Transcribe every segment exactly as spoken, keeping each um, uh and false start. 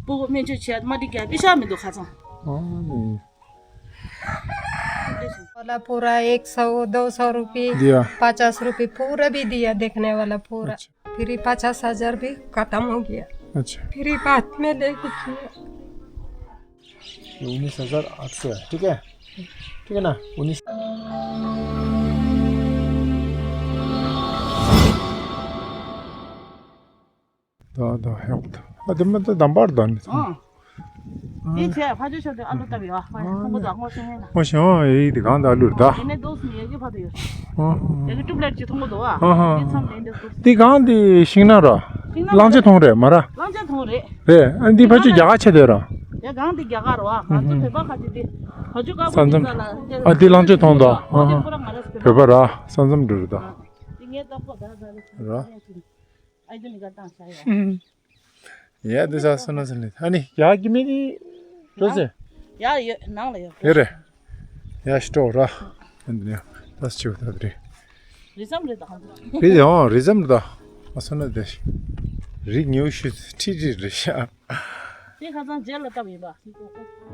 སྤུ་གུ་སྨན་བཅོས་བྱས་མ་འགྲིག་ཀྱང་པེ་ཤག་མི་འདུག་ཁ་ཚང་། ཨ་ནི། वाला पूरा एक सौ दो सौ रुपये, दिया। पचास रुपये पूरा भी दिया, देखने वाला पूरा। अच्छा। फिर पचास हजार भी खत्म हो गया। अच्छा। फिर बाद में लेके किया। ये उन्नीस हजार आठ सौ है, ठीक है? ठीक है ना? उन्नीस। ད་ད་ཧེག་ད། ཨ་དེ་མ་ད་དམ་པར་ད་ནི། ཨང་། དེ་བྱས་ཕ་ཇོ་ཤོར་དུས་ཨ་ལུ་བཏབ་ཡོད། ཨ་ཕ་ཇོ་མཐོང་གོ་ད་ངོ་ཤེས་ངེས་ན། ངོ་ཤེས་ཨང་། ཨེ་དེ་གང་ད་ཨ་ལུར་ད། དེ་ནས་རྡོག་སུ་ནས་ཡ་གི་ཕ་དུ་ཡོད། ཨ་ཡ་གི་ཊུབ་ལེཊ་ཅིག་མཐོང་གོ་འདུག་ཨ། ཨ་ཧ། དེ་མཚམས་ནས་འདི་རྡོག་སུ། དེ་གང་དེ་ཤིང་ནགས་ར། ཤིང་ནགས་གླང་ཆེན་མཐོང་རེད་མ་ར། གླང་ཆེན་མཐོང་རེད། རེད། ཨ་འདི་ཕ་ཇོ་རྒྱ་གར་ཆེ་དོད་ར། དེ་གང་དེ་རྒྱ་གར་ར། ང་ཚོ་བོད་པ་ཁ་ཅིག་དེ་ཕ་ཇོ་དཀར་པོ་ས་དེ་མཚམས་རྩ་ལ་དེ། ཨ་འདི་གླང་ཆེན་མཐོང་ད། ཨ་ཧ། བོད་པ་ར་ང་ར་བོད་པ་ར་ས་མཚམས་འགྲོ་རེད་ད། དེ་ངས་ལྟ་ཕོག་ད་ད་ར། ཨ་ཡ་དེ་ནི་ག་བཏང་ཤ་ཡ། ཡ་འདི་ས་སོ་ན་ས་ལེ། ཨ་ནི་ཡ་གི་མི་དེ་འགྲོ་ཟེར། ཡ་ཡོད་ནང་ལ་ཡོད། ཡོད་རེད། ཡ་ཤི་ཏོ་ར། ཨ་འདི་ནི་ད་ཆེ་བ་ད་རེད། རི་ཟམ་རེད་ད་ཧང་། རི་ཡང་རི་ཟམ་རེད་ད། ཨ་སོ་ན་དེ་རི་ཉེའུ་ཤུ་ཁྲི་ཁྲི་རེད་ཤག་དེ་ཁ་སང་རྗེས་ལ་བཏབ་ཡིན་པ།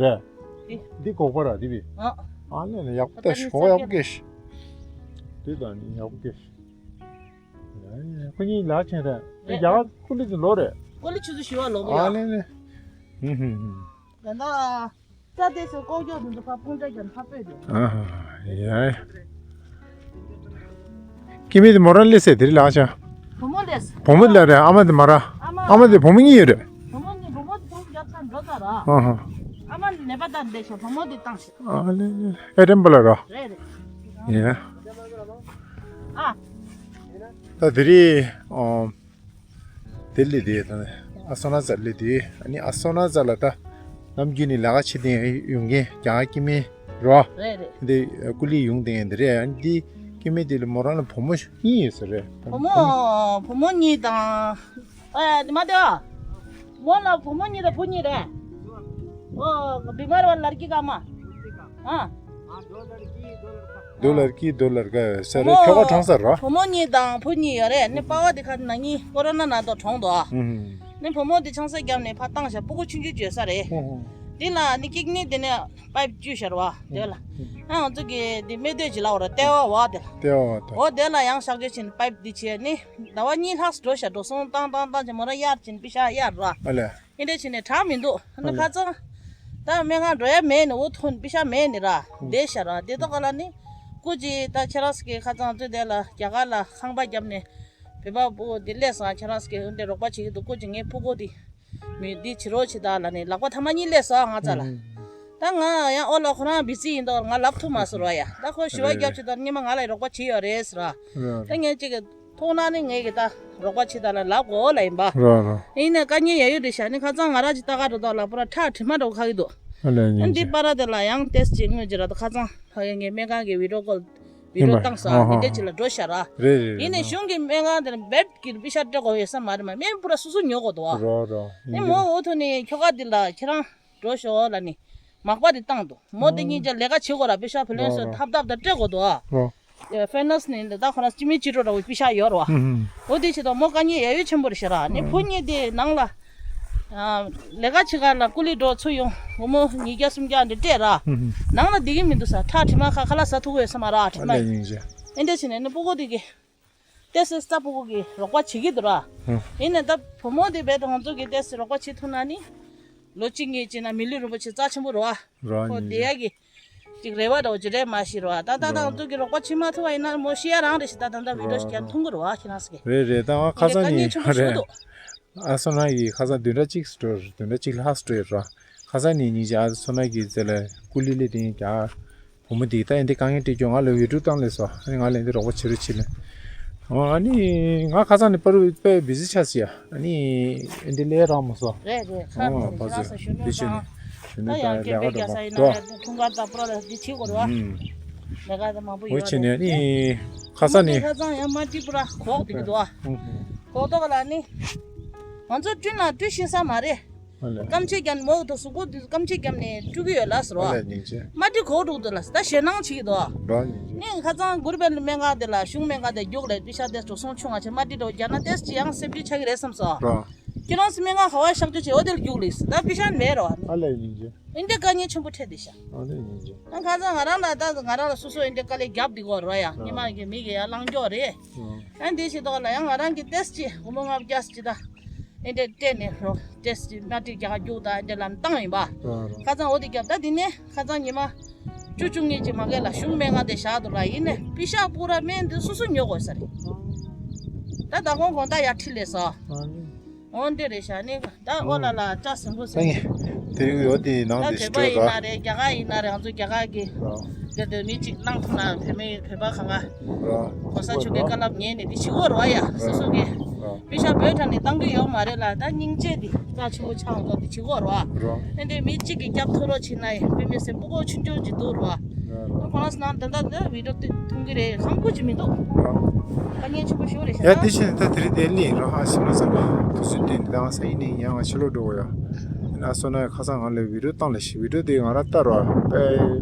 རེད། དེ། འདི་སྒོག་པ་ར་དེ་བི། ཨ་ཨ་ལེ་ལེ་ཡག་པོ་ད་ཞོག་ཡག་པོ་སྐྱེས་ཤག་དེ་ད་ནི་ཡག་པོ་སྐྱེས་ཤག་ཁོ་གཉིས་ལག་ཆེན་རེད། རེད། རྒྱ་གར་ཀུ་ལི་དུ་ལོ་རེད། ཀུ་ལི་ཆུ་ཚོད་བཞི་བ་ལོ་གི་ཨ་ཡ། ལེ་ལེ། ཧུམ་ཧུམ་ཧུམ། ད་ལྟ་ས་དེ་ཚོ་ལྐོག་གྱོག་དེ་ཚོ་ཕར་ཕུང་འདྲ་རྒྱབ་ཕར་སྤོས་དེ། ཨ་ཧ་ཡ། ཀི་མི་དེ་མོ་རང་ལས་སེ་དེ་རི་ལག་ཆ། བུ་མོ་ལས། བུ་མོ་ལས་རེད། ཨ་མ་དེ་མ་ར། ཨ་མ། ཨ་མ་དེ་བུ་མོ་གཉིས་ཡོད་རེད། བུ་མོ་གཉིས། བུ་མོ་དེ་ཚོ་རྒྱབ་ཚར་འགྲོ་ཚར་ར། ཨ་ཧ། ཨ་མ་ནད་པ་དང་བསྡད་ཤག་བུ་མོ་དེ་བཏང་ཤག་ཨ་ལེ་ལེ། ཨེ་ཏེམ་པ་ལ་ར། རེད་རེད། ཡ། ཨ། ད་དེ་རི། ཨོ། དེ་ལི་དེ་ད་ཨ་སོ་ན་ཛ་ལི་དེ། ཨ་ནི་ཨ་སོ་ན་ཛ་ལ་ད་ནམ་རྒྱུན་ནས་ལས་ཀ་བྱེད་དེ་ཡོང་མཁན་རྒྱ་གར་སྐྱེ་དམན་རོ། རེད་རེད། དེ་ཀུ་ལི་ཡོང་དེ་ཡིན་དེ་རེད། ཨ་ནི་དེ་སྐྱེ་དམན་དེ་ལ་མོ་རང་ལ་བུ་མོ་གཉིས་ཡོད་ས་རེད། བུ་མོ། བུ་མོ་གཉིས་དང་། ཨ་དེ་མ་དེ་ཨ། མོ་ལ་བུ་མོ་གཉིས་རེད། བུ་གཉིས་རེད། ཨོ་བི་མར་བ་ལར་ཀི་ཀ་མ། ཨ། ཌོ་ལར་ཀི་ཌོ་ལར་ཀ་ཡོད་ས་རེད། ཁྱོ་ག་གྲོངས་ས་ར། བུ་མོ་གཉིས་དང་བུ་གཉིས་ཡོད་རེད། ནི་པ་ཕ་དེ་ཁ་ན་ནི་ཀོ་རོ་ན་ན་ཏོ་གྲོངས་འདུག་ཨ། ཨུམ། ནི་བུ་མོ་དེ་ཆང་ས་བརྒྱབ་ནས་ཕར་བཏང་ཤག་སྤུ་གུ་ཆུང་ཆུང་བྱོས་ས་རེད། ཨུམ། དེ་ལ་ནི་ཀིག་ནི་དེ་ནས་པའིབ་བཅུག་ཤར་བ་དེ་ལ། ཨུམ། ཨ་ང་ཚོ་གི་དེ་སྨད་སྟོད་ཅིག་ལ་འོ་ར་ལྟེ་བ་བ་དེ་ལ། ལྟེ་བ་བ་དེ། འོ་དེ་ལ་ཡང་གཤག་བཅོས་བྱས་ནས་པའིབ་དེ་བྱས་ནི་ཟླ་བ་གཉིས་ལྷག་འགྲོ་ཤག་འགྲོ་སོང་བཏང་བཏང་བཏང་བྱས་མོ་ར་གཡར་བྱས་ནས་པེ་ཤག་གཡར་ར། ཨ་ལས། ཨིན་དེ་བྱས་ནས་དྲག་མི་འདུག་ཨ་ནི་ཁ་ཚང་། ད་སྨན་ཁང་འགྲོ་ཡ་མེད་ནི། འོ་ཐོན་པེ་ཤག་མེད་ནི་ར། བསྡད་ཤག་ར། དེ་ཐོག་ཁ་ལ་ནི་སྐུ་མཁྱེན་ད་ཁྱེད་རང་ཚོ་གི་ཁ་ཚང་ཚོས་དེ་ལ་རྒྱ་གར་ལ་ཁང་པ་བརྒྱབ་ནས་བོད་པ་སྤུ་གུ་འདི་སླེབས་སོང་། ཁྱེད་རང་ཚོ་གི་འདི་རོགས་པ་བྱེད་ཀྱི་འདུག་སྐུ་མཁྱེན་ངའི་ཕྲུ་གུ་འདི་མི་འདི་བྱེད་རོགས་བྱེད་ད་ལབ་ནས་ལག་པ་ཐ་མ་གཉིས་སླེབས་སོང་ང་རྩ་ལ། ད་ང་ཡང་ཨོ་ལ་ཁོ་རང་བི་ཟི་ཡིན་མདོག་ང་ལབ་ཐུབ་མ་སོང་ར་ཡ། ད་ཁོ་ཞུ་བ་རྒྱབ་བྱེད་ད་སྔོན་མ་ང་ལ་རོགས་པ་བྱེད་ཡོད་རེད་ཟེར་ར། ད་ངས་ཅིག་གི་མཐོང་ན་ནི་ངས་གི་ད་རོགས་པ་བྱེད་ད་ལ་ལབ་དགོས་ལ་ཡིན་པ། ར་ར། ཡིན་ནའི་དཀའ་ངལ་ཡ་ཡོད་རེད་ཤག་ནི་ཁ་ཚང་ང་རང་ཅིག་ལྟ་ག་འགྲོ་དོག་ལ་པུ་ར་ཁྲག་དྲི་མ་འགྲོ་ཁ་གི་འདུག་ཨ་ལས་ཨ་ཡིན་འདི་ཅི། པ་ར་དེ་ལ་ཡང་ཏེས་ཅིག་དངོས་ཅི་ར་ད་ཁ་ཚང་ཕ་གི་ངས་སྨན་ཁང་གི་བི་ཌི་ཡོ་ཀོལ་བི་ཌི་ཡོ་ཡིན་པ། བཏང་ས་ཨ་ཧ་མི་འདྲ་ཅིག་ལ་འགྲོ་ཤག་ར། རེད་རེད་རེད། ཡིན་ནའི་གཞུང་གི་སྨན་ཁང་དེ་ལ་བེད་ཀྱི་པེ་ཤག་སྤྲད་དགོས་ཡོད་ས་མ་རེད་མ། སྨན་པུ་ར་སོ་སོ་ཉོ་དགོས་འདུག་ཨ། ར་ར། ནི་མོ་འོ་ཐུ་ནི་ཁྱོ་ག་འདི་ལ་ཁྱེད་རང་འགྲོ་ཤོག་ལ་ནི་མག་པ་དེ་བཏང་འདུག་མོ་དེ་གཉིས་ཀྱང་ལས་ཀ་བྱེད་དགོས་ར། པེ་ཤག་བུ་ལོན་སོ་ཐབ་ཐབ་ད་སྤྲད་དགོས་འདུག་ཨ། ཧྥེ་ནན་སི་ནི་འདི་ད་ཁོ་རང་སྤྱི་མི་སྤྱི་འགྲོ་འདྲ་བོ་པེ་ཤག་ཡོད་ར་བ། འོ་དེ་བྱེད་དོ་མོ་དཀའ་ངལ་ཡ་ཡོད་ཆེན་པོ་རེད་ཤག་ར། ནི་བུ་གཉིས་དེ་ནང་ལ་ལས་ཀ་བྱེད་ག་ལ་ཀུ་ལི་འགྲོ་ཚུར་ཡོང་། སྒོར་མོ་ཉིས་བརྒྱ་སུམ་བརྒྱ་འདི་སྤྲད་ར། ནང་ལ་བསྡད་ཀྱི་མི་འདུག་ས། ཁྲག་དྲི་མ་ཁ་ཁ་ལག་ཟ་ཐུབ་ཀྱི་ཡོད་ས་མ་ར། དྲི་མ་ཨ་ལས་ཡིན་ཅེ། ཨེ་འདྲ་བྱས་ནས་ནི་སྤུ་གུ་དེ་གི་ཏེ་སི་ས་སྤུ་གུ་གི་རོགས་པ་བྱེད་ཀྱི་འདུག་ར། ཨ། ཡིན་ནའི་ད་བུ་མོ་དེ་རྦད་དེ་ང་ཚོ་གི་ཏེ་སི་རོགས་པ་བྱེད་ཐུབ་ན་ནི་ལོ་གཅིག་གཉིས་ཅིག་ན་མི་ལུས་རིན་པོ་ཆེ་རྩ་ཆེན་པོ་རེད་བ། ར་ཁོ་ཡིན་བསྡད་ཅེ། ཡ་གི་ཅིག་རེ་བ་འདྲ་བོ་ཅིག་རེད་མ་ཤེས་རེད་བ། ད་ད་ད་ར་ང་ཚོ་གི་རོགས་པ་བྱེད་མ་ཐུབ་པ་ཡིན་ན་མོ་ཤི་ཡ་རང་རེད་ཤག་ད་ད་ད་བི་ཌི་ཡོ་ཞིག་རྒྱག་མཐོང་གི་རེད་བ་ཁྱེད་རང་ཚོ་གི། རེད་རེད། ད་ང་ཁ་སང་ནས་ཡིན་ནའི་དཀའ་ངལ་ཆེན་པོ་ཞེ་པོ་འདུག་ཨ་སོ་ན་གི་ཁ་སང་བདུན་ཕྲག་གཅིག་འགྲོ་བདུན་ཕྲག་གཅིག་ལྷག་འགྲོ་ཡོད་ར། ཁ་སང་ནས་ཉིན་ཅིག་ཨ་སོ་ན་གི་རྩེ་ལ་ཀུ་ལི་ལི་དེ་ཡིན་ཀྱང་བུ་མོ་དེ་ད་ཨེ་འདི་དཀའ་ངལ་འཕྲད་རྒྱུ་ང་ལ་ཡུ་ཊུབ་བཏང་ལས་སོ། ཨ་ནི་ང་ལ་ཨེ་འདི་རོགས་པ་བྱེད་རོགས་བྱེད་ལས། ཨ་ནི་ང་ཁ་སང་ནས་པར་དཔེ་བི་ཟི་ཆགས་སི་ཡ། ཨ་ནི་ཨེ་འདི་ལས་རག་མ་སོང་། རེད་རེད། ཁ་ཨོ་མི་བ་ཟེར་ས་གཞོན་ནུ་དེ་བྱས་ནས་ད་གཞོན་ནུ་ཡང་དང་སྐད་ལས་ཀ་འབད་རྒྱག་ས་ཡིན་ན་འགྲོ་ཡང་འཁྲུངས་སྐར་དང་པུ་ར་ལ་འདི་བྱེད་དགོས་རེད་བ། ཨུམ། ལས་ཀ་དང་མང་པོ་ཡོད་རེད། འོ་བྱས་ནས་ཨ་ནི་ཁ་སང་ནས་ཁ་སང་ཡང་མ་ཏི་པུ་ར་གོག་དེ་གི་འདུག་བ། ཨུམ། གོག་ཏོ་ག་ལ་ནི་ང་ཚོ་བསྐྲུན་ལ་བསྐྲུན་ཤེས་ས་མ་རེད། ཨ་ལས། སྐམ་ཆས་རྒྱབ་མོ་དང་གཟུགས་པོ་དེ་སྐམ་ཆས་རྒྱབ་ནས་བཀྲུ་གི་ཡོད་ལ་ཟེར་བ། ཨ་ལས་ཉིན་བྱེད། མ་ཏི་གོག་འགྲོ་འདུག་ལ་ད་ཞེད་སྣང་བྱེད་ཀྱི་འདུག་བ། ར་ཉིན་བྱེད། ནི་ཁ་སང་གུར་པའི་སྨན་ཁང་དེ་ལ་གཞུང་སྨན་ཁང་དེ་རྒྱུགས་ལས་པེ་ཤག་དེ་འགྲོ་སོང་ཆུང་བ་བྱས་མ་ཏི་འགྲོ་རྒྱག་ན་ཏེས་ཅི་ཡང་སེམས་འགུལ་ཆགས་ཀྱི་རེད་བསམ་སོང་། ར། ཁྱེད་རང་སྨན་ཁང་ག་བ་གཤག་བཅོས་བྱས་འོ་དེ་ལ་རྒྱུགས་ལེགས་ཟེར། ད་པེ་ཤ་མེད་རོ། ཨ་ལས་ཡིན་གྱི། ཨིན་དེ་དཀའ་ངལ་ཆེན་པོ་འཕྲད་དེ་ཤག་ཨ་ལས་ཡིན་གྱི། ད་ཁ་སང་ང་རང་ལ་ད་ང་རང་ལ་སོ་སོ་ཨིན་དེ་དཀའ་ལས་རྒྱབ་བསྡད་ཀྱི་ཡོད་རེད་བ་ཡ། ཉི་མ་གི་མི་གི་ཡར་ལངས་ཀྱི་ཡོད་རེད། ཨ་འདི་ཞིག་ཐོག་ལ་ཡང་ང་རང་གི་ཏེས་ཅི་སྒོར་མོ་ལྔ་བརྒྱ་ཅིག་ད་ཨིན་དེ་སྤྲད་ནས་རོ། ཏེས་ཅི་སྨན་ཁྲིད་རྒྱག་རྒྱུགས་ད་ཨིན་དེ་ལམ་བཏང་ཡིན་པ། ཁ་སང་འོ་དེ་རྒྱབ་ད་དེ་ནས་ཁ་སང་ཉི་མ་བཅུ་བཅུ་གཉིས་ཀྱི་མ་གི་ལ་གཞུང་སྨན་ཁང་དེ་བཞག་འདུག་ལ། ཡིན་ནས་པེ་ཤ་པུ་ར་སྨན་འདི་སོ་སོ་ཉོ་དགོས་ས་རེད། ད་ད་ཁོང་དགོང་དག་ཡར་ཁྲིད་ལས་སོ། འོ་འདི་རེད་ཤག་ནི་ད་ཨོ་ལ་ལ་ལྕགས་ཟིན་པོ་ཟིན། ད་ངས་དེ་རིང་ཡོད་དེ་ནང་ད་དེ་བོད་པ་ཡིན་ན་རེད། རྒྱ་གར་ཡིན་ན་རེད། ང་ཚོ་རྒྱ་གར་གི་ར་འདིར་དུ་མི་གཅིག་གནང་ཐུབ་ན་བོད་མི་བོད་པ་གང་ག་ར་གོང་ས་མཆོག་གི་བཀའ་སློབ་ཉན་ནས་འདི་བྱེད་དགོས་རེད་བ་ཡ། སོ་སོ་གི་ར་པེ་ཤ་བོད་དྲ་ནས་བཏང་གི་ཡོད་མ་རེད་ལ། ད་སྙིང་རྗེ་འདི་རྩ་ཆེན་པོ་ཆགས་འགྲོ་འདི་བྱེད་དགོས་རེད་བ། ར་ཨེ་འདི་མི་གཅིག་གིས་སྐྱབས་ཐོབ་རོགས་བྱེད་ན་ཡ་དཔེ་མི་སྲིད་སྤུ་གུ་ཆུང་ཆུང་ཅིག་འདུག་རེད་བ། ཁོ་རང་ཚོ་ནང་ད་ལྟ་འདི་བི་ཌིའོ་དེ་མཐོང་གི་རེད། ཧང་གོ་ཅི་མི་འདུག་དཀའ་ངལ་ཆེན་པོ་ཞིག་རེད་ཤག་ཡ་དེ་བཞིན་ད་དེ་རིང་དེ་ལས་རང་ཧ་ཤི་མ་ས་དུས་ཚོད་བསྟུན་ནས་ད་ང་ས་ཡིན་ནས་ཡང་ང་ཕྱི་ལོགས་འགྲོ་དགོས་ཡ། ཡིན་ན་སོང་ན་ཁ་སང་ང་ལ་བི་ཌིའོ་བཏང་ལ་ཤི། བི་ཌིའོ་དེ་ང་རང་ལྟ་རོགས་དཔེ་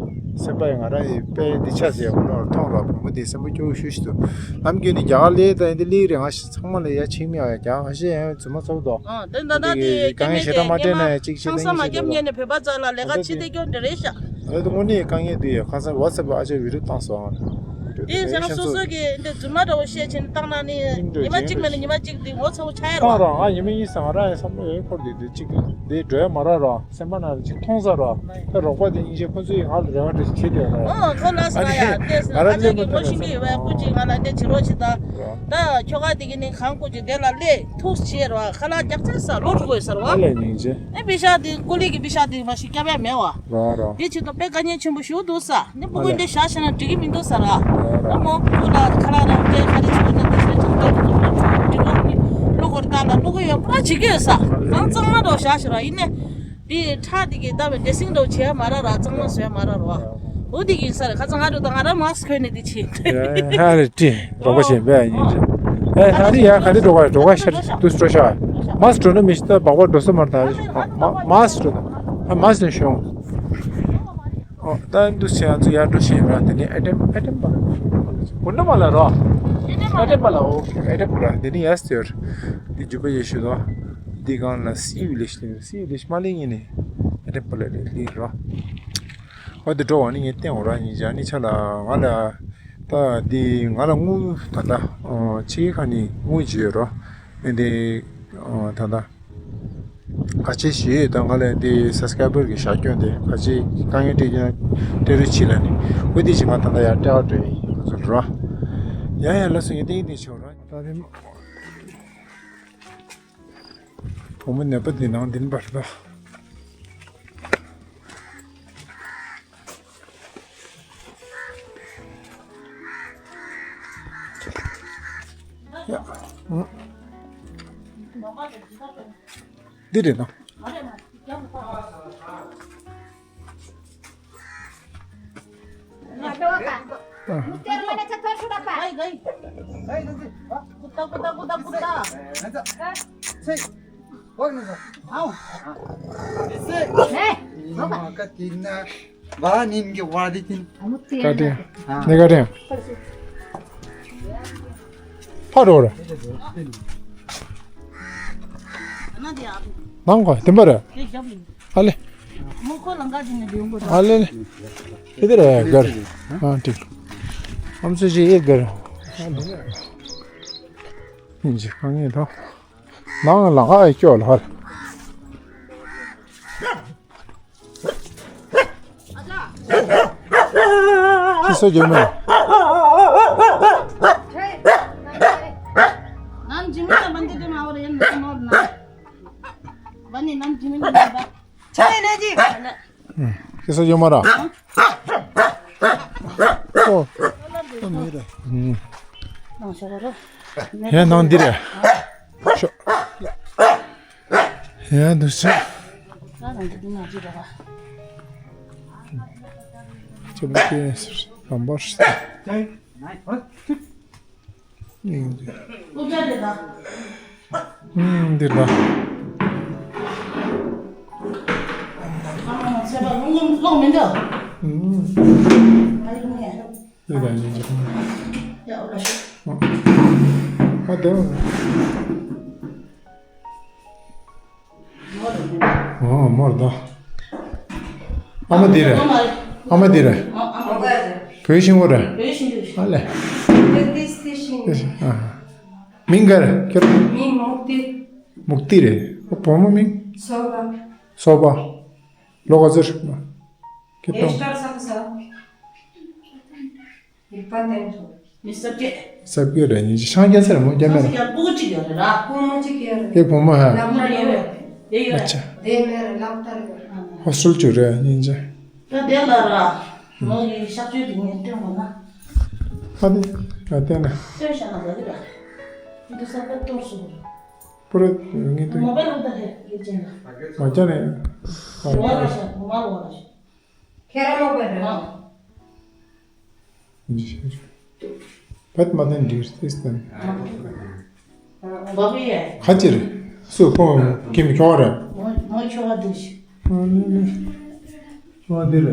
སེམས་པ་ཡི་ང་རང་ཡི་དཔེ་འདི་ཆ་ཟེར་ཡ་ཁོ་ན་མཐོང་རོགས་བུ་མོ་དེ་སེམས་པ་སྐྱོ་བོ་ཤུགས་ཤིག་འདུག་ནམ་རྒྱུན་ནས་རྒྱ་གར་ལས་ད་ཡིན་དེ་ལས་རེད། ང་ཤི་ཚང་མ་ལ་ཡ་ཆིག་མི་ཡ་རྒྱ་གར་ང་ཤི་ཡ་རྫུན་མ་ཚོགས་འདུག་ཨ་དེ་ད་ད་དེ་དཀའ་ངལ་ཞེ་དྲག་མ་སྤྲད་ན་ཡ་གཅིག་བྱེད་ད་གཉིས་བྱེད་ད་ལ་ལས་ཀ་ཆེ་དེ་སྐྱོན་དེ་རེད་ཤག་ཨ་ད་དངོས་གནས་དཀའ་ངལ་འདི་ཡོད། ཁ་སང་ཝ་ཚབ་ཨ་ཅག་བི་ཌིའོ་བཏང་སོང་། དེ་ཡང་སོ་སོ་གི་འདི་རྫུན་མ་འདྲ་བོ་བཤད་ཕྱིན་བཏང་ན་ནི་ཉི་མ་གཅིག་མིན་ན་ཉི་མ་གཅིག་འདི་ངོ་ཚ་བོ་ཆགས་ཡ་རོ། ཨ་ཉི་མ་གཉིས་སང་ར་ཡ་བསམ་བློ་ཡོད་སྐོར་འདི་འདི་གཅིག་འདི་འགྲོ་ཡ་མ་ར་རོ། སེམས་པ་ནང་ལ་གཅིག་མཐོང་ས་རོ། ད་རོགས་པ་དེ་སྙིང་རྗེ་ཁོ་ཚོས་ང་ལ་རེ་བ་འདྲ་ཞིག་བྱེད་དེ་རོ། ཨོ་ཁོ་ལ་ས་ཡ་ལྟས་ང་རང་ཅིག་མོ་ཤིང་གི་བས་སྐུ་ཅིག་ང་ལ་ལྟས་བྱེད་རོགས་བྱེད་ད། ད་ཁྱོ་ག་དེ་གི་ནི་གང་སྐུ་ཅིག་དེ་ལ་ལས་ཐུགས་ཆེ་རོ། ཁ་ལག་རྒྱག་ཚད་ས་ལོ་དྲུག་གོས་ས་རོ། ཨ་ལས་སྙིང་རྗེ། ཨེ་པེ་ཤ་དེ་ཀོ་ལི་གི་པེ་ཤ་དེ་མ་ཤི་སྐྱབས་ཡ་མེད་བ། རོ་རོ། དེ་ཆེད་དུ་དཔེ་དཀའ་ངལ་ཆེན་པོ་ཞིག་འདུག་ས། ནི་སྤུ་གུ་འདི་བཞག་ཤེ་ན་འགྲིག་གི་མི་འདུག་ས་ར། རོ་རོ། ཨ་མོ་སྤུ་གུ་ལ་ཁ་ལག་རང་སྐྱེལ་ཁ་རི་ཆུ་ན་དེ་ཆེ་ཆུང་དེ་དུ་འགྲིག་གོ་ནི་བླུག་གོ་རི་ད་ལ་བླུག་གི་ཡོད་པ་བྱེད་ཀྱི་ཡོད་ས། རང་གཙང་མ་འགྲོ་བཞག་ཤེ་ར་ཡིན་ནི། དེ་ཁྲག་དེ་གི་ད་བའི་ཌེ་སིང་འགྲོ་བྱེད་ཡ་མ་ར་ར་གཙང་མ་བཟོ་ཡ་མ་ར་ར་བ། འོ་དེ་གི་ཡིན་ས་ར་ཁ་ཚང་ང་འགྲོ་ད་ང་ར་མཱ་སི་ཁོས་ནི་དེ་ཆེ། ཡ་ཧ་རེ་ཏི་རོགས་པ་བྱེད་པས་ཡིན་རེད། ཨེ་ཧ་རི་ཡ་ག་རེ་འགྲོ་ག་འགྲོ་ག་ཤར་དུས་འགྲོ་ཤ། མཱ་སི་འགྲོ་ན་མི་ཤི་ད་སྦག་སྦག་འགྲོ་ས་མ་རེད་ད། མཱ་སི་འགྲོ་ད་མཱ་སི་ནས་ཤོང་། ཨོ་ད་འདུག་སེ་ང་ཚོ་ཡར་འགྲོ་བཞིན་ར། དེ་ནས་ཨེ་ཏེམ་ཨེ་ཏེམ་པ་ལ་གུན་ཏ་མ་ལ་རོ། ཨེ་ཏེམ་པ་ལ། ཨོ་ཨེ་ཏེམ་པ་ལ། དེ་ནས་ཡར་སྟེར། དེ་རྒྱུ་པ་ཡེ་ཤུ་དོ། འདི་གང་ལ་སི་ཝི་ལེ་ཇི་ལེ། སི་ཝི་ལེ་ཇི་མ་ལེ་ངེ་ནས་ཨེ་ཏེམ་པ་ལ་ལེ་ལེ་རོ། ཨོ་དེ་འགྲོ་བ་ནི་ངས་བསྟན་འོ་ར་ཉིན་ཅག་ནི་ཆ་ལ་ང་ལ་ད་འདི་ང་ལ་དངུལ་ད་ལྟ་ཨོ་ཕྱི་ཁ་ནི་དངུལ་བརྗེ་རོ། ཨེ་འདི་ཨོ་ད་ལྟ། ཁ་ཆེ་ཞེས་དང་ང་ལས་དེ་སབ་སི་ཀ་རའི་བར་གྱི་ཞག་སྐྱོན་དེ་ཁ་ཆེ་དཀའ་ངལ་སྤྲད་ཀྱང་སྤྲད་རོགས་བྱེད་ལ་ནི་འོ་དེ་ཅི་ང་ད་ལྟ་ཡར་སྤྲད་པ་སྤྲད་ཡིན་ཁོ་ཚོ་རོ། ཡ་ཡ་ལ་སོ་ཡ་དེ་ཡིན་དེ་ཆོག་རོ། ད་དེ་བུ་མོ་ནད་པ་དེ་ནང་འདིན་པར་ད། ཡ། འདི་རེད་ན། ཀ་ཏི། ནི་ཀ་ཏི། ཕ་རོ་ར། ནང་གོ་དེ་འབར། ཨ་ལེ། ཨ་ལེ་ལེ། དེ་དེ་ར་གར། ཨ་ཏི། ཨམ་སུ་ཅི་ཨེ་གར། ཨིན་ཇི་གང་ངེ་ཐོ། ནང་ལ་ཨ་སྐྱོ་ལ་ཧར། ཁྱི་སོ་རྒྱུ་མེད། ཁྱི་སོ་རྒྱུ་མ་ར། ཨོ། ཨོ་མེད་ར། ཡ་ནང་འདི་རེད། ཤོ། ཡ་འདུག་ཤ། ཅི་མ་ཀྱེ་རམ་པར། འདི་ལ། འདི་ལ་ཉིན་གཅིག་ཨ་དེ། མོར་དོ། ཨ་མ་འདི་རེད། ཨ་མ་འདི་རེད། བོད་ཤིང་བོ་རེད། ཨ་ལས། མིང་ག་རེད་ཁྱོད། མིང་མུག་ཏི། མུག་ཏི་རེད། བུ་མོ་མིང་། སོ་པ། སོ་པ། ལོ་ག་ཚོད་རེད། ཁྱེད་ཏོ། ཡིག་པ་བསྟན་ཐུབ། མི་སབ་ཀྱེ། སབ་ཀྱེ་རེད། ཉིན་ཅི་ཤང་ཀྱན་སར་མོ་རྒྱ་མེ་ར། ཕྲུ་གུ་གཅིག་ཡོད་རེད་ར། ཕྲུ་གུ་གཅིག་ཡོད་རེད། ཁྱེད་བུ་མོ་ཧ། ལབ་ན་ཡོད་རེད། དེ་ཡོད་རེད། ཨ་ཅག་དེ་མེད་རེད། ལབ་ཐར་ཡོད་རེད། ཧོ་སི་ཊེལ་ཅུ་རེད་ཉིན་ཅི། ད་དེ་ལ་ར། མོ་གི་གཤག་བཅོས་དེ་ངས་སྟོན་དགོས་ན། ཧ་དེ། ང་བལྟས་ན། སྟོན་བྱས་ན་དགའ་གི་ར། འདི་ས་ཀ་གཏོར་སོང་ར། པུ་ར་ངས་ཏུ། མོ་བལ་ལ་ད་ཧེ་ཡེ་ཅན་ལ། མ་ཅན་ནས། མོ་བལ་ལ་ཤ་མོ་བལ་ལ་ཤ། ཁྱེད་རང་མོ་བལ་རེད། བད་མ་དན་འདིར་ཏིས་དན། ཁ་ཅིར། སུ་ཁོང་ཁྱིམ་ཁྱོ་ར། མོ་ཁྱོ་བ་འདིར་ཤི། ཁྱོ་བ་འདིར།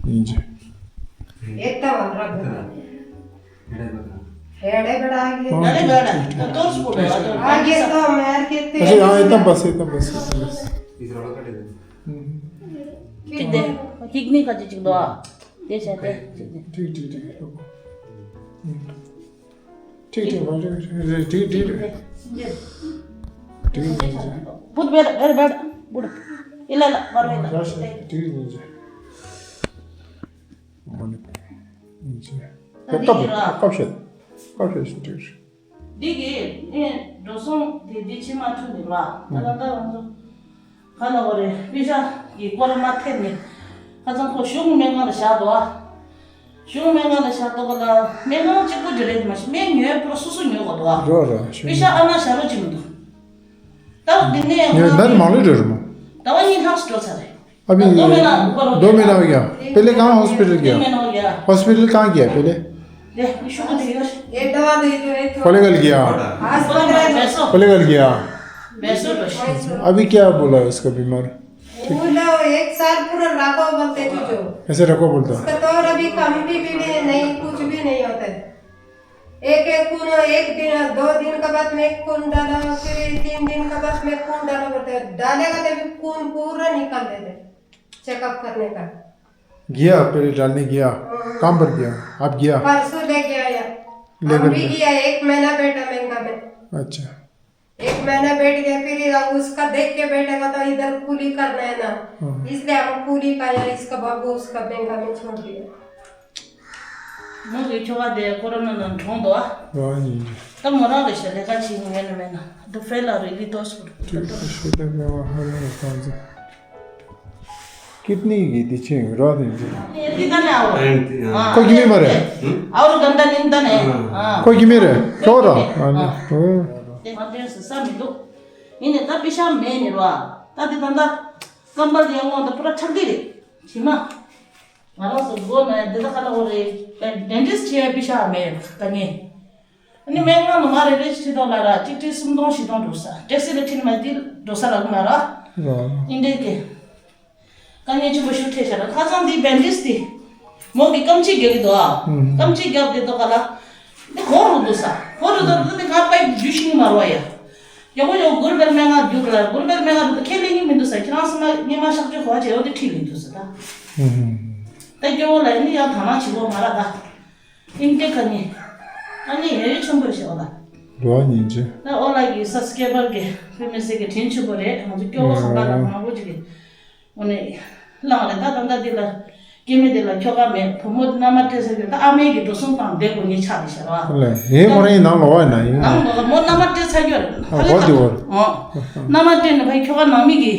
ཡིན་ཅི། ཨེ་ཏ་བ་ར་བ། ཧེ་ཌེ་བ་ར་གི། ཨ་ལེ་བ་ར་ཏོར་སི་པོ་ར་ཨ་གེ་ཏོ་མེར་གེ་ཏེ། ཨ་ཤི་ཨ་ཨེ་ཏམ་པ་སེ་ཏམ་པ་སེ་ཏམ་པ་སེ། ཅིག་དེ། ཅིག་ནི་ཁ་ཅིག་ཅིག་དོ། དེ་བྱས་ཏེ་ཅིག་ཅིག་ཁྲིག་ཁྲིག་ཁྲིག་ཁྲིག་ཁྲིག་ཁྲིག་ཁྲིག་ཁྲིག་ཁྲིག་ཁྲིག་ཁྲིག་བུད་བེར་བེར་བེར་བུད། ཨི་ལ་ལ་བར་བེར་ལ། ཁྲིག་ཁྲིག་ཁྲིག་ཁྲིག་ཁྲིག་ཁྲིག། འདི་གི་འདི་གི་ནས་འགྲོ་སོང་དེ་འདི་ཕྱི་མ་ཐུག་ནས་ར། ད་ལྟ་ད་ང་ཚོ་ག་ལ་བ་རེད། པེ་ཤག་གི་སྐོར་མ་ཐེབས་ནས་ཁ་སང་ཁོ་གཞུང་སྨན་ཁང་ལ་བཞག་འདུག་ཨ། གཞུང་སྨན་ཁང་ལ་བཞག་འདུག་ག་ལ། སྨན་ཁང་གཅིག་པུ་དེ་རེད་མ་གཞི་སྨན་ཉོས་པོ་སོ་སོ་ཉོ་དགོས་འདུག་ཨ། རོ་རོ་གཞུང་པེ་ཤག་ཨ་མ་བཞག་རོགས་བྱེད་མི་འདུག་ད་འདི་ནས་ཉོས་ད་མང་ལོས་རེད་རེད་མོ། ཟླ་བ་གཉིས་ལྷག་འགྲོ་ཚར་རེད། अभी दो महीना ऊपर हो गया। दो महीना हो गया। पहले कहाँ हॉस्पिटल गया? तीन महीना हो गया। हॉस्पिटल कहाँ गया पहले? देख, शुरू तो ये। ये दवा दे दो, ये थोड़ा। कोलेगल गया। आस्पताल में। पैसो। कोलेगल गया। पैसो तो। अभी क्या बोला उसका बीमार? बोला, एक साल पूरा रखो बोलते जो जो। ऐसे रखो बोलता। उसका तो और अभी कम भी, भी नहीं, नहीं, कुछ भी नहीं होता है। एक एक खून, एक दिन, दो दिन के बाद में एक खून डालो, फिर तीन दिन के बाद में खून डालो बोलते हैं। डालेगा तभी खून पूरा निकाल देते हैं, चेकअप करने का। गया, पहले डालने गया। हाँ। कहाँ पर गया? आप गया? परसों ले गया यार। लेकर हम भी गया। गया, एक महीना बैठा महंगा में। अच्छा। एक महीना बैठ गया, फिर उसका देख के बैठेगा तो इधर कूली करना है ना, हाँ। इसलिए हम कूली का या इसका बाबू उसका महंगा में छोड़ दिया। མོ་གི་ཁྱོ་ག་དེ་ཀོ་རོ་ན་ནང་གྲོངས་འདུག་ཨ། རང་ཡིན། ད་མོ་རང་ལ་ཞེ་ལས་ཀ་བྱེད་ཡོང་ཡོད་ན་མེད་ན། འདི་ཧྥེ་ལ་རི་ལི་ཏོ་སུ་རུ་ཏོ་ཏོ། ཤེས་ལས་ཀ་ཧ་ལས་པ་ཚོ། ཀིད་ནི་གི་དེ་ཆེན་ར་དེ་འདི། འདི་ད་ནས་ཨའོ། ཨ། ཁོ་གི་མི་མ་རེད། ཨའོ་རུ་གན་ད་ནིན་ད་ནས། ཨ། ཁོ་གི་མི་རེད། ཁྱོ་ར། ཨ་ནི། ཨོ། དེ་མ་དོན་སུ་ས་མི་འདུག་ཡིན་ནས་ད་པེ་ཤག་མེད་ནི་ར། ད་དེ་ད་ད་ཀམ་པལ་ཡང་ངོ་ད་པུ་ར་ཁྲག་དེ་རེད། ཇི་མ། ང་རང་ཚོ་མགོ་ན་འདི་ད་ག་ལ་འོ་རེད། ཌེན་ཊིསི་བྱེད་པའི་ཤ་མེད་ད་ངས། ཨ་ནི་སྨན་ཁང་ནང་མ་རེ་རེ་ཁྲིད་དོ་ལ་ར་གཅིག་ཁྲི་སུམ་སྟོང་བཞི་སྟོང་འགྲོ་ས། ཊེག་སི་ལ་ཁྲིད་མ་འདི་འགྲོ་ས་རག་མ་ར། ཨིན་འདྲེ་གི། དཀའ་ངལ་ཆེན་པོ་ཞིག་འཕྲད་ཤག་ར། ཁ་སང་འདི་ཌེན་ཊིསི་འདི། མོ་གི་སྐམ་ཆུ་རྒྱག་གི་འདུག་ཨ། སྐམ་ཆུ་རྒྱག་དེ་འདུག་ག་ལ། འདི་གོ་རུ་འདུག་ས། གོ་རུ་འདུག་འདི་ང་པའི་རྒྱུ་ཤིང་མ་རོ་ཡ། ཡག་པོ་ཡོད། གུར་བེལ་སྨན་ཁང་རྒྱུགས་ལ། གུར་བེལ་སྨན་ཁང་རུ་ཁས་ལེན་གྱི་མི་འདུག་ས། ཁྱེད་རང་སེམས་ལ་སྔས་མ་གཤག་བཅོས་གོ་བ་བྱས་ཡོང་དེ་ཁྲིད་ལེན་འདུག་ས་ད། ད་སྐྱོ་བོ་ལ་ཡིན་ན་ཡང་དང་བླངས་བྱེད་དགོས་མ་ར་ད། ཨིན་དེ་ཁ་ནི། ཨ་ནི་ཡ་ཡོད་ཆེན་པོ་ཞེ་བ་ལ། རོ་ཉིན་ཅི། ད་ཨོ་ལ་གི་ས་སྐྱེ་བར་གི་ཕེ་མི་སི་གི་དྲིན་ཆེན་པོ་རེད། ང་ཚོ་སྐྱོ་བོ་ཁང་པ་ལ་མང་པོ་ཅིག་གི། འོ་ནི། བླངས་རེད་ད། ད་ལྟ་འདི་ལ། སྐྱེ་དམན་དེ་ལ་ཁྱོ་ག་མེད། བུ་མོ་མནའ་མ་སྤྲད་ས་ཡོད། ད་ཨ་མའི་གི་འགྲོ་སོང་བཏང་བསྡད་དགོས་ངེས་ཆགས་རེད་ཤག་ར། ལ་ཡིན་ཁོ་རང་ཡིན་ནང་ལོགས་ཡིན་ན་ཡིན། ནང་ལོགས་ལ་མོ་མནའ་མ་སྤྲད་ཚར་ཡོད་རེད། ཨ་ཧ་ལས་གོ་འདི་བར། ཨོ། མནའ་མ་སྤྲད་ནས་ཕ་གི་ཁྱོ་ག་ནང་མི་གི།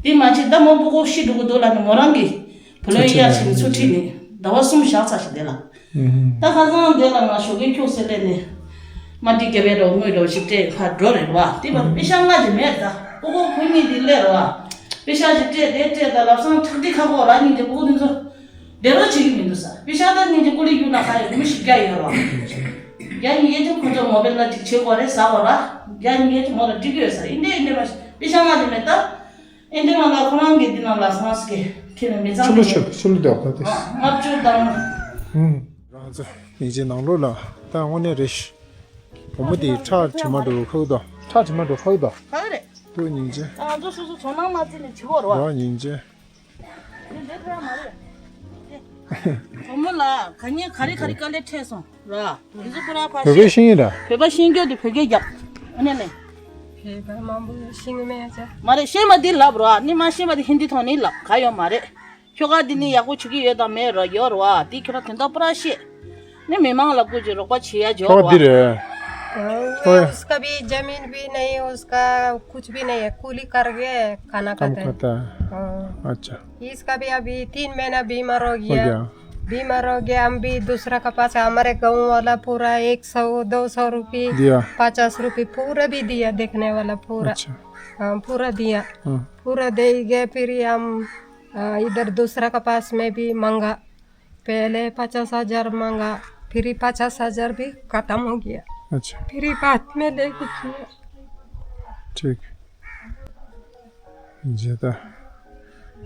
དེ་མ་བྱེད་ད་མོ་ཕྲུ་གུ་ཤི་འགྲོ་གི་འདུག་ལབ་ནས་མོ་རང་གི་བུ་ལོན་གཡར་བཞིན་ཚུར་ཁྲིད་ནས་ཟླ་བ་གསུམ་བཞག་ཚར་ཞིག་དེ་ལ། ད་ཁ་སང་དེ་ལ་ང་ཞོགས་ཀས་ཁྱུག་སེ་སླེབས་ནས། མ་འགྲིག་གི་བས་རོགས་དངུལ་རོགས་ཞིག་སྤྲད་ཕར་འགྲོ་རེད་བ། དེ་བར་པེ་ཤག་ལྔ་ཅིག་མེད་ད། ཕྲུ་གུ་བུ་གཉིས་དེ་སླེབས་རེད་བ། པེ་ཤག་ཅིག་སྤྲད་དེ་སྤྲད་ད་ལབ་སང་ཁྲག་ཁྲིག་ཁ་ཁོག་ར་གཉིས་ཀྱི་ཕྲུ་གུ་དེ་ཚོ་བསྡད་རོགས་བྱེད་ཀྱི་མི་འདུག་ས། པེ་ཤག་ད་གཉིས་ཀྱི་ཀུ་ལི་གཡུག་ན་ཁ་ཡོད་མི་ཞིག་རྒྱ་ཡོད་རེད་བ། རྒྱ་གཉིས་ཀྱི་ཁོ་ཚོ་མོ་བེལ་ལ་ཅིག་བྱེད་དགོས་རེད་ཟ་དགོས་ར། རྒྱ་གཉིས་ཀྱི་མོ་ལ་འགྲིག་གི་ཡོད་ས་རེད། འདི་འདྲ་ཡིན་འདྲ་མ་ཤེས། པེ་ཤག་ལྔ་ཅིག་མེད་ད། ཨེ་འདྲ་མ་ལ་ཁོ་རང་གི་འདི་ནང་ལ་སོང་ཟེར་གི་ཁྱེད་ནས་མི་ཚང་ཆུ་ལོ་གི་ཆུ་ཆུ་ལོ་དེ་བ་དེ། ལྔ་བཅུ་དང་། ཧུམ། རང་ཚོ་ཡིན་གྱི་ནང་ལོགས་ལ་ད་དངོས་གནས་རེད་ཤི། བུ་མོ་དེའི་ཁྲག་དྲི་མ་འགྲོ་ཁག་དོ། ཁྲག་དྲི་མ་འགྲོ་ཁག་དོ། ག་རེ། བུ་སྙིང་རྗེ། ང་ཚོ་སོ་སོ་ཚོར་སྣང་མ་བརྩི་ནས་བྱེད་དགོས་རེད་བ། བུ་སྙིང་རྗེ། འདི་འདྲ་མ་རེད། བུ་མོ་ལ་ག་ཉེ་ག་རེ་ག་རེ་དཀའ་ལས་འཕྲད་སོང་ར། དེ་ཚོ་ཁོ་རང་ཕར་བོད་པའི་ཤེས་ཡིན་ར། བོད་པ་ཤེས་རྒྱུ་དེ་བོད་སྐད་རྒྱབ། ཨ་ནི་ནས། བོད་པ་མང་པོ་ཤེས་ཀྱི་མེད་ཅག་མ་རེད། ཤེས་མ་དེ་ལབ་ར། ནི་མ་ཤེས་མ་དེ་ཧིན་དི་ཐོག་ནས་ལབ་ག་ཡོད་མ་རེད། ཁྱོ་ག་འདི་ནི་ཡག་པོ་བྱེད་ཀྱི་ཡོད་དང་མེད་ར་ཡོད་ར་བ། འདི་ཁྱོད་ར་དོན་དག་པུ་ར་ཤེས། ནི་མི་མང་ལ་སྐུ་མཁྱེན་རོགས་པ་བྱེད་ཡ་ཁྱོ་འབྱོར་ག་འདི་བ། རེད། ཨ། ཨོ་ཡ། उसका भी जमीन भी नहीं, उसका कुछ भी नहीं है, कूली करके खाना काम खाते हैं। खाता है। हाँ। अच्छा। इसका भी अभी तीन महीना बीमार हो हो गया। गया। बीमार हो गया, हम भी दूसरा का पास, हमारे गाँव वाला पूरा एक सौ दो सौ रुपये, दिया। पचास रुपये पूरा भी दिया, देखने वाला पूरा। अच्छा। हाँ, पूरा दिया। हाँ। पूरा दे गए, फिर हम अ, इधर दूसरा का पास में भी मांगा। पहले पचास हजार मांगा, फिर पचास हजार भी खत्म हो गया। अच्छा। फिर बाद में लेके किया। ठीक। जी तो।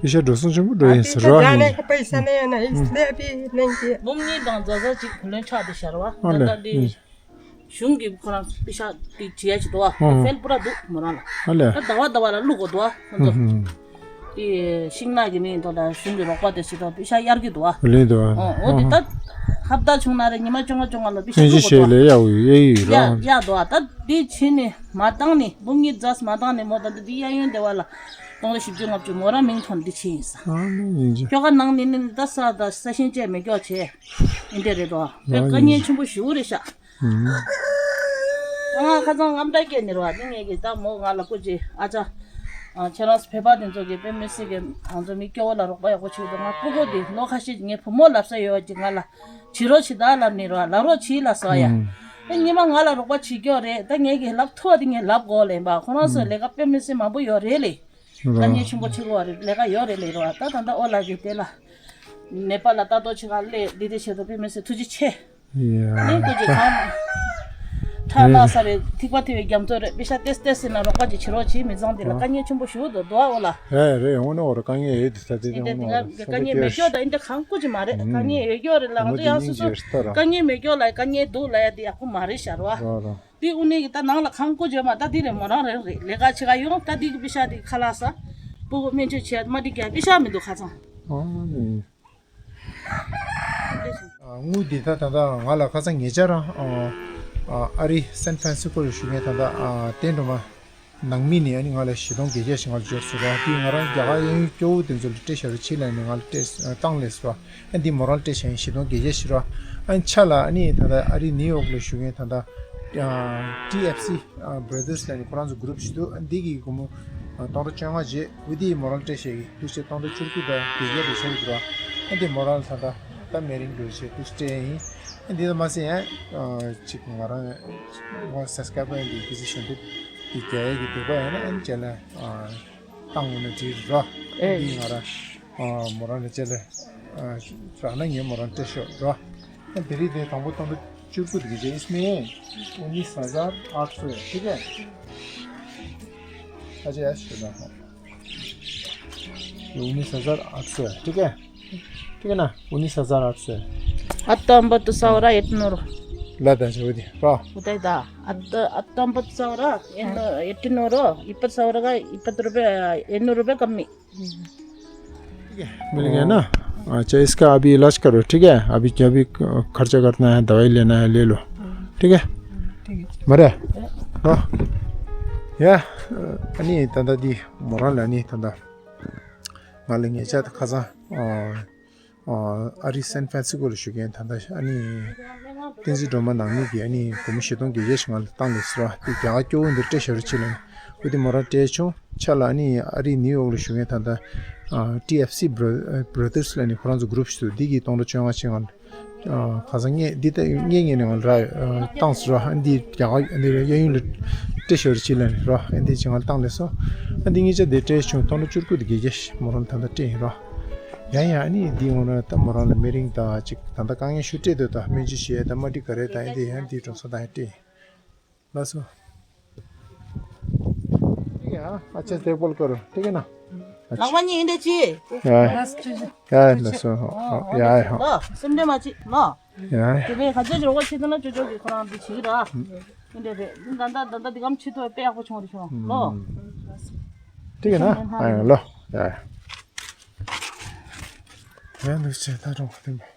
इसे दोस्तों चुम्बु अभी तो जाने का पैसा नहीं है ना, इसलिए अभी नहीं किया। बुमनी दंग जजा चिक खुलन छा दे शरवा। ཨ་ལེ། གཞུང་གིས་ཁོ་རང་པེ་ཤ་དེ་བྱེད་ཡ་ཞིག་འདུག་བ། ཧུང་། ཧྥེན་པུ་ར་འདུག་མོ་རང་ལ། ཨ་ལས། ད་ཟླ་བ་ཟླ་བ་ལ་བླུག་དགོས་འདུག་བ་ཁོ་ཚོ། ཧུང་ཧུང་། དེ་ཤིང་ནགས་ཀྱི་མིང་ཐོག་ལ་གཞུང་གི་རོགས་པ་དེ་ཞིག་ཐོག་པེ་ཤ་གཡར་གྱི་འདུག་བ། ལེན་འདུག་བ། ཨོ་འོ་དེ་ཧུང་ད་ཧུང་། ཧབ་ད་བྱུང་ན་རེ་ཉི་མ་བཅོ་ལྔ་བཅོ་ལྔ་ལ་པེ་ཤ་ཕན་ཆད་བླུག་དགོས་ཤེས་འདུག་ལས་ཡག་ཡོད་ཡོད་ཡོད་ཡ་རང་། ཡག་འདུག་བ། ད་དེ་བྱས་ནས་མ་བཏང་ནས་འབུམ་གཉིས་རྫས་མ་བཏང་ནས་མོ་ད་ད་དེ་གཡས་གཡོན་སྡེ་བ་ལ་སྟོང་ཕྲག་བཞི་བཅུ་ལྔ་བཅུ་མོ་རང་མིང་ཐོག་ནས་དེ་བྱས་ཡིན་ས། ཨ་ནི་ཡིན་གྱི། ཁྱོ་ག་ནང་ནས་ནི་ད་ས་ད་ས་ཞིང་བཅད་མེད་སྐྱོ་བྱས། ཨིན་དེ་རེད་དོ། དཔེ་དཀའ་ངལ་ཆེན་པོ་ཞེ་པོ་རེད་ཤག་ཨང་། ཁ་སང་རྔམ་སྐྲག་སྐྱེས་ནི་རེད་བ། དེ་ངས་ཀྱི་ད་མོ་ང་ལ་སྐུ་མཁྱེན་ཨ་ཅག་ཨ་ཁྱེད་རང་ཚོ་བོད་པ་དེ་ཚོ་གི་དཔེ་མི་སྲིད་ཀྱི་ང་ཚོ་མི་སྐྱོ་བོ་ལ་རོགས་པ་ཡག་པོ་བྱེད་དོ། ང་སྤུ་གུ་དེ་ལོ་ཁ་ཤས་ངའི་བུ་མོ་ལབ་ས་ཡོད་ཀྱི་ང་ལ་བྱེད་རོགས་བྱེད་ད་ལབ་ནི་རེད་བ། ལབ་རོགས་བྱེད་ལ་ཟེར་ཡ། ཨང་། དེ་ཉི་མ་ང་ལ་རོགས་པ་བྱེད་སྐྱོ་རེད། ད་ངས་ཀྱི་ལབ་ཐུབ་པ་དེ་ངས་ལབ་དགོས་ལེན་པ། ཁོ་རང་ཚོ་ལས་ཀ་དཔེ་མི་སྲིད་མང་པོ་ཡོད་རེད་ལེ། དཀའ་ངལ་ཆེན་པོ་ཆེ་གོ་རེད། ལས་ཀ་ཡོད་རེད་ལེ་རོ། ད་ད་ད་ཨོ་ལ་གི་དེ་ལ་ནེ་པ་ལ་ལྟ་རྟོག་བྱེད་ག་སླེབས། འདི་དེ་བྱེད་དོ་དཔེ་མི་སྲིད་ཐུགས་རྗེ་ཆེ། ཡ་ནི་སྐུ་མཁྱེན་ཁམས་ཐ་ན་ས་རེད། ཐིགས་པ་ཐིགས་པའི་རྒྱ་མཚོ་རེད། པེ་ཤ་ཏེས་ཏེས་ཟེར་ན་རོགས་པ་ཅིག་བྱེད་རོགས་བྱེད། མི་ཚང་འདི་ལ་དཀའ་ངལ་ཆེན་པོ་ཞུ་འདུག་འདུག་ཨོ་ལ། ཡ་རེད། འོ་ན་འོ་ར་དཀའ་ངལ་ཡོད་དེ་ས་དེ་དེ་འདི་འོ་ན་འོ་ར་ས་དཀའ་ངལ་མེད་སྐྱོ་ད་འདི་གང་སྐུ་མཁྱེན་མ་རེད། དཀའ་ངལ་ཡོད་སྐྱོ་རེད་ལ་ང་ཚོ་ཡང་སོ་སོ་དཀའ་ངལ་མེད་སྐྱོ་ལ་དཀའ་ངལ་འདུག་ལ་ཡ་འདི་ཡག་པོ་མ་རེད་ཤག་རོ། འདི་དབུ་ནས་ཀྱི་ད་ནང་ལ་ཁང་བཀོད་བྱས་མ། ད་འདི་རེད་མོ་རང་རེད་རེད། ལས་ཀ་བྱེད་ག་ཡོང་། ད་འདི་གི་པེ་ཤ་འདི་ཁ་ལག་ས་སྤུ་གུ་སྨན་བཅོས་བྱས་མ་འདི་ག་པེ་ཤ་མི་འདུག་ཁ་ཚང་། ཨ་ནི། དངུལ་འདི་ད་ད་ད་ང་ལ་ཁ་ཚང་ཉེ་ཆར་རང་ཨ་རི་སན་ཧྥ་རན་སི་ཀོ་ལ་བཞུགས་མཁན་ད་ད་ཨ་བསྟན་སྒྲོལ་མ་ནང་མི་ནས་ཨ་ནི་ང་ལ་བཞི་སྟོང་བརྒྱད་བརྒྱ་ཞིག་ང་ལ་འབྱོར་སོང་ར། འདི་ང་རང་རྒྱ་གར་གཡས་གཡོན་སྐྱོ་བོ་དེ་ཚོ་ལ་སྤྲད་བཞག་རོགས་བྱེད་ལབ་ནས་ང་ལ་སྤྲད་བཏང་ལས་སོ། ཨ་འདི་མོ་རང་སྤྲད་བྱས་ཡིན། བཞི་སྟོང་བརྒྱད་བརྒྱ་ཞིག་ར། ཨ་ཆ་ལ་ཨ་ནི་ད་ལྟ་ཨ་རི་ནིའུ་ཡོག་ལ་བཞུགས་མཁན་ད་ལྟ་ཊི་ཨེཕ་སི་བྷ་ར་དར་སི་ལབ་ནས་ཁོ་རང་ཚོ་གུ་རུབ་ཞིག་འདུག་ཨ་འདི་གི་སྒོར་མོ་སྟོང་ཕྲག་བཅོ་ལྔ་བྱས། འོ་འདི་མོ་རང་སྤྲད་བྱས་ཀྱི་ཐུགས་རྗེ་སྟོང་ཕྲག་བཅུ་དགུ་དང་བརྒྱད་བརྒྱ་རེ་བྱས་ཡོད་ར། ཨ་འདི་མོ་རང་ལ་ད་ལྟ་ད་མེ་རིང་འགྲོ་བྱས་ཐུགས་སྤྲད་ཡིན། ཨ་འདི་ལ་མ་ཟད་ཡང་ཅིག་ང་རང་ངོ་སབ་སི་ཀ་རའི་བར་འདི་གི་སི་ཤོན་འདི་འདི་རྒྱ་ཡིག་གི་འདུག་པ་ཡིན་ན་ཨ་ནི་རྒྱ་ལ་བཏང་འོང་ན་འགྲིག་ར། ཨ་འདི་ང་རང་མོ་རང་ལ་ཅེ་ལ་རག་ན་ངས་མོ་རང་སྤྲད་ཤོག་ར། ཨ་འདི་རིགས་དེ་དང་པོ་སྟོང་ཕྲག་བཅུ་དགུ་དེ་གི་རྗེས་ཨིས་མེ་ཨུ་ནིས་ཧ་ཟར་ཨ་ཐ་སོ་ཡ། ཐིག་གེ་ཨ་ཅེ་ཨ་ཤི་ན་ཧ། ये उन्नीस हजार आठ सौ है, ठीक है? ठीक है ना? उन्नीस हजार आठ सौ है। अत्ता अंबत्तु सावरा एट्नूरु। ला दा जो दे, रा। उदय दा। अत्ता, अत्ता अंबत्तु सावरा, एट्नूरु, इप्पत्तु सावरा का इप्पत्तु रुपये, एट्नूरु रुपये कमी। ठीक है, मिल गया ना? अच्छा, इसका अभी इलाज करो, ठीक है? अभी जो भी खर्चा करना है, दवाई लेना है, ले लो। ठीक है? ठीक है। मरे? हाँ। या, अनि तंदा दी मोरल अनि तंदा ང་ལ་ཉེ་ཆར་ཁ་སང་ཨ་རི་སན་ཧྥ་རན་སི་ཀོ་ལ་བཞུགས་མཁན་ད་ལྟ་ཨ་ནི་བསྟན་འཛིན་སྒྲོལ་མ་ནང་མི་གིས་ཨ་ནི་སྒོར་མོ་བཞི་སྟོང་བརྒྱད་བརྒྱ་ཞིག་ང་ལ་བཏང་ནས་ཟེར་བ་དེ་རྒྱ་གར་སྐྱོ་བོ་འདི་སྤྲད་བཞག་རོགས་བྱེད་ལབ་ནས་འོ་དེ་མོ་རང་སྤྲད་བྱུང་། ཆ་ལ་ཨ་ནི་ཨ་རི་ནིའུ་ཡོག་ལ་བཞུགས་མཁན་ད་ལྟ་ཊི་ཨེཕ་སི་བྷ་ར་དར་སི་ལབ་ནས་ཁོ་རང་ཚོ་གུ་རུབ་ཞིག་འདུག་འདི་གིས་སྟོང་ཕྲག་བཅོ་ལྔ་ཅིག་ང་ལ་ཁ་སང་ངས་འདི་ལྟ་ངས་ངས་ནས་ང་ལ་ར་བཏང་ཟེར་བ། ཨ་འདི་རྒྱ་གར་འདི་གཡས་གཡོན་ལ་སྤྲད་བཞག་རོགས་བྱེད་ལབ་ནས་ར། ཨ་འདི་ཅིག་ང་ལ་བཏང་ལས་སོ། ཨ་འདི་ངེད་ཅག་འདི་སྤྲད་བྱུང་། སྟོང་ཕྲག་བཅུ་དགུ་དེ་བརྒྱད་བརྒྱ་ཞིག་མོ་རང་ད་ལྟ་སྤྲད་ཡིན་ར། ཡང་ཡང་ཨ་ནི་འདི་འོང་ན་ད་མོ་རང་ལ་མེ་རིང་དང་ཅིག་ད་ལྟ་དཀའ་ངལ་ཤུགས་སྤྲད་འདུག་ད་སྨན་བཅོས་བྱེད་ཡ་ད་མ་འགྲིག་ག་རེད། ད་ཨ་འདི་ཡང་འདི་གྲོང་ཚོ་དང་ཡང་སྤྲད་ཡིན། ལགས་སོ། ठीक है, हाँ, अच्छे से देखभाल करो, ठीक है ना? अच्छा। लगवा नहीं इंदे ची। या, या, लसो, या, हाँ। लो, सिमडे माची, लो। या। तेरे खर्चे जो वो छितना जो जो की खुरान भी छी रहा। इंदे रे, दंदा, दंदा दिगम छी तो पे आपको छोड़ दियो। लो। ཏིག་ན་ཨ་ཡང་ལོ། ཡ་ཡ། ཡ་འདུག་ཅེ་ད་རུང་ཁ་ཏིག་མེད།